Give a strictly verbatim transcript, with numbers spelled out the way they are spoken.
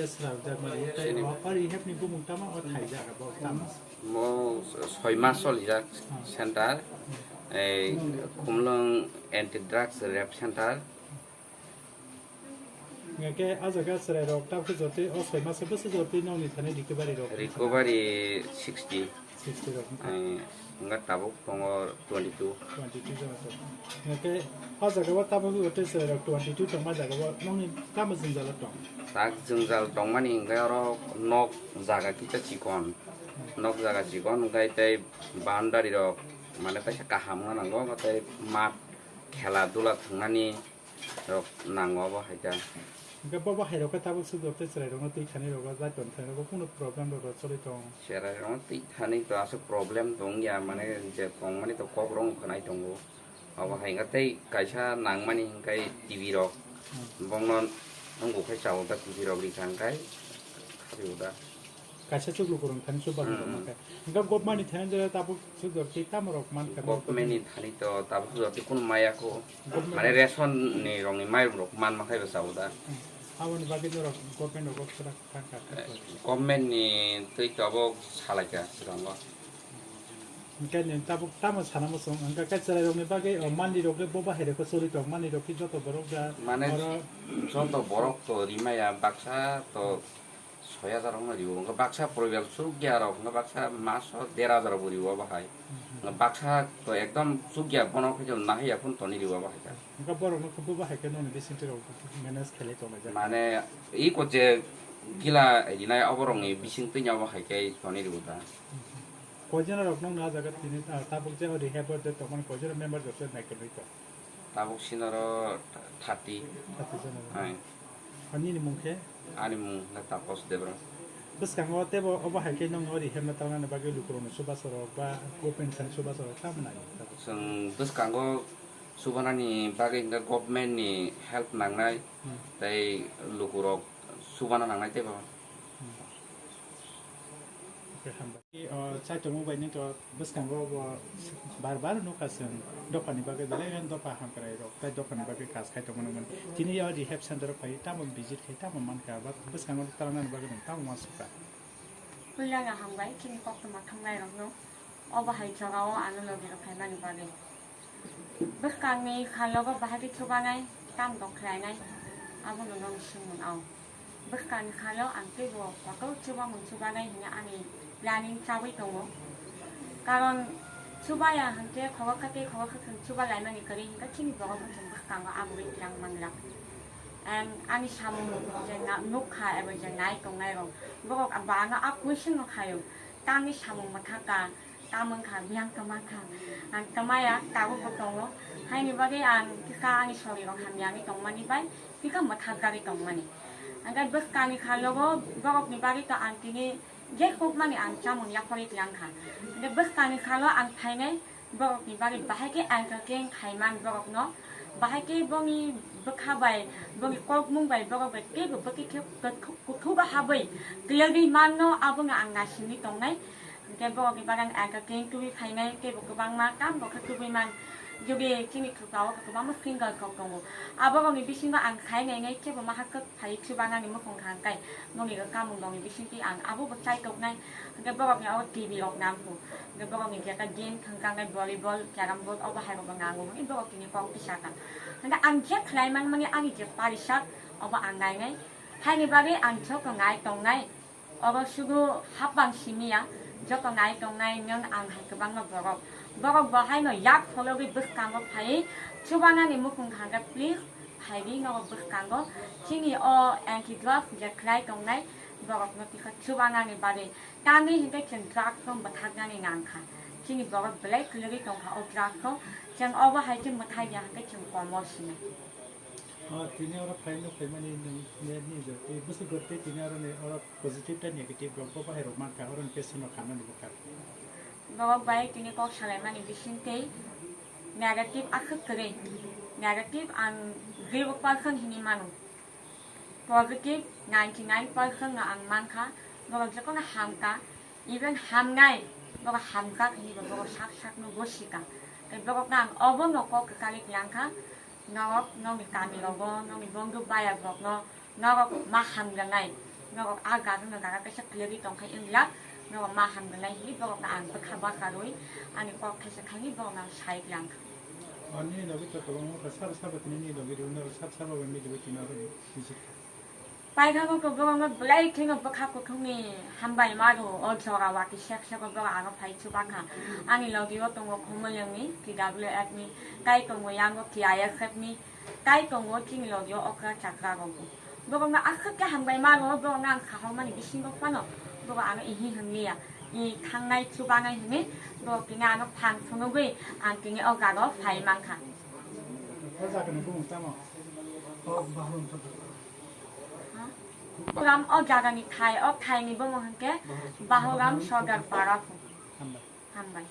Srabjak mani, tei o rehab ni bumung tama, o thaijak abo tama? Mo soi mas solijak center, ei Khumlwng anti drugs rehab center. Hingke a jaga chwrai rok tabuk jotwi o soi mas bwswk jotwi nokni thani recovery rok? Recovery sixty. Sixty rok wngkha. Ai, wngkha tabuk tongo twenty two. Twenty two jora tongo. Hingke o jaga o tabuk tei chwrai rok twenty two tongma jaga o nokni tamo jwngjal tong? Tak jwngjal tongmani hingke oro nok jaga kisa chikon. Nok jaga chikon hingke tei boundary rok mane kaisa kaham wngna nango tei mat khela dula thwngnani rok nango obo hai khe. Hingke bo bo hai rok khe tabuk swk rok tei chwrai rok no twi thani rok o jai tong thani rok o kunu problem rok choli tong? Chwrai rok no twi thani to aswk problem tong ya mane je tong mani to kok rok wng khnai tongo. Obo hai khe tei kaisa nang mani hingke T V rok bongno wngkuk khai chao ta T V rok rikha hingke khario da. Kaisa chuklu kwrwng thani chuba rok Mm. mankha. Hingke government ni thani jora tabuk chukjor tei tamo rok mankha. Government ni thani to tabuk chukjor tei kunu maya kho. Government Mane ni ration ni rong ni mai rok man makhai ba chao da. Hmm. Aboni bagwi norok government rok kora thangkha. Government ni twi to abo salaikha swkango. Hingke ni tabuk tamo sana muchung hingke khe chwrai rok ni bagwi o mandi rok bo bahai rok choli tong mandi rok joto borok da Mane oro joto borok to rimaya baksa to soi hajar wngna riwo, wngkha baksa poribar chukya rok, wngkha baksa maso der hajar bo riwo bahai. Wngkha baksa to ekdom chukya bono khe nahaya phun toni riwo bahai kha. Wngkha borok no khe bo bahai khe noni bising twi rok manage khelai tonglai jak. Mane iko je gila rinai oborok ni bising twi nya bahai khe toni riwo da. Koijon rok nong na jaga tini, ah, tabuk je o rehab o je tongmani koijon member jotto naikolwi tong? Tabuk sinoro thirty. Thirty jon rok. Hai. Ani ni mung khe? Ani mung na Tapos Debra. Bwskango tebo obo hai khe nong o rehab no tangnani bagwi lukurok ni chubachu rok ba government ni chubachu rok tamo nai? Chwng bwskango chubanani bagwi hwnkhe government ni help nangnai Hmm. tei lukurok chubana nangnai teibo. Hmm. Oke, hambai. O, chaitongo bai nini to bwskango bo bar bar nukha chwng dophani bagwi belai no dopha hamkrai rok tei dophani bagwi kas khai tongmani mani. Tini o rehab center o phai tamo visit khai tamo mankha, ba bwskango tangnani bagwi nwng tamo uansukha? Puila no hambai chini koktwma thumnairokno obo hai jagao ano logi rok phaimani bagwi. Bwskangni khalogo bahai khe chubanai, tamo kok khlainai, abono nong swngmung ao. Bwskangni khalo ang teibo kotor chubamung chubanai hwnwi ani planning chaui tongo. Karon chubaya hwnkhe khogokha tei khogokha chwng chuba laimani kwrwi hwnkhe chini borok wngkhe bwskango aboni twlang manglak. Ang ani samung je na-, nukha eba je nai tongnai rok, borok ba ano a question no khaio, tamni samung mwthaka, Tamung kha, biyang kwma kha. Ang kwmaya, tabukbo tongo. Haini bagwi ang kisa ani sorirok hamya wngwi tongmani bai, kisa mwthakjagwi tongmani. Hwnkhe bwskangni khalogo borokni bagwi to ang tini je kokmani ang chamung yaphorwi tlang kha. Hwnkhe bwskangni khalo ang phainai borokni bagwi bahai khe entertain khaiman borokno, bahai khe bongni bwkha bai, bongni kokmung bai borok bai teibo bwkhe khe kuthugo habwi twlagwi manno abono ang naisingwi tongnai. Hingke borokni bagwi ang entertain tubui phainai, teibo kwbangma kam bo khe tubui man. Jugi chini thupao khe kwbangma singer rok tongo. Aborokni bisingo ang khai nainai, kebo ma hakhe phai chubanani mukhung kha hingkai. Nokni kamung rokni bisingtwi ang abobo chaitoknai. Hingke borokni abo T V rok nangkho. Hingke borokni jeta game thwngkha hingke volleyball, carrom board obo hai rokbo nango hwnwi borok tini kok tisaka. Hingke ang je khlai manmani ani je parisak obo ang nainai. Haini bagwi ang joto nai tongnai. Oro sudu hapang simi ya, joto nai tongnai nwng ang hai kwbangma borok. Borok bo haino yak phologwi bwskango phaiwi chubanani mukhung kha hwnkhe, please phaidi nogo bwskango. Chini o anti drugs je khlai tongnai borokno tikha chubanani bagwi. Tamni hinkhe chwng drugs no bwthaknani nangkha. Chini borok belai kwlwgwi tongkha o drugs no. Chwng obo hai khe mwthai ya hwnkhe chwng komo sinai. O, tini oro phai nuk phaimani nwng net ni jor tei bwswk gor tei tini oro ni oro positive tei negative rok bo bahai rok mankha, oro ni case no khamnani bwkha. Borok bai tini kok salaimani bising tei negative aswk kwrwi. Negative ang zero percent hinwi mano. Positive ninety nine percent no ang mankha. Borok jotono hamkha. Even hamnai, borok hamjak hinwi bo borok sak sakno gosika. Tei borokno ang obono kok kwcharwi tiyangkha, norok nokni kamirogo, nokni bondhu bayakrokno norok ma hamjaknai. Norok a gari no gana kaisa kwlwgwi tongkha wngya, norok ma hamrwnai hinwi borokno ang bwkha bakarwi ani kok thaisa khainwi borokno ang sai langkha. Ani logi to kwbangma kha sar sabo tini ni logi rw, norok sar sabo bai mili bai tini oro visit kha. Paithakgo borokno belai kheno bwkha kuthukni hambai ma rw, o jora watwi sek sek o borok ano phai chubakha. Ani logi o tongo Khumulwngni T W F ni, tai tongo yango T I S F ni, tai tongo chini logi o okra chakra rokbo. Borokno aswk khe hambai ma rw, borokno ang sahormani bisingo phano borok ano ihi hwnliya, i thangnai chubanai hwnwi borok tini ano phan phunugwi ang tini o jaga o phai mankha. O jagani bumung tamo? O Bahuram Sordar. Ha? Bahuram o jagani thai, o thaini bumung hwnkhe Bahuram Sordar Para. Hambai. Hambai.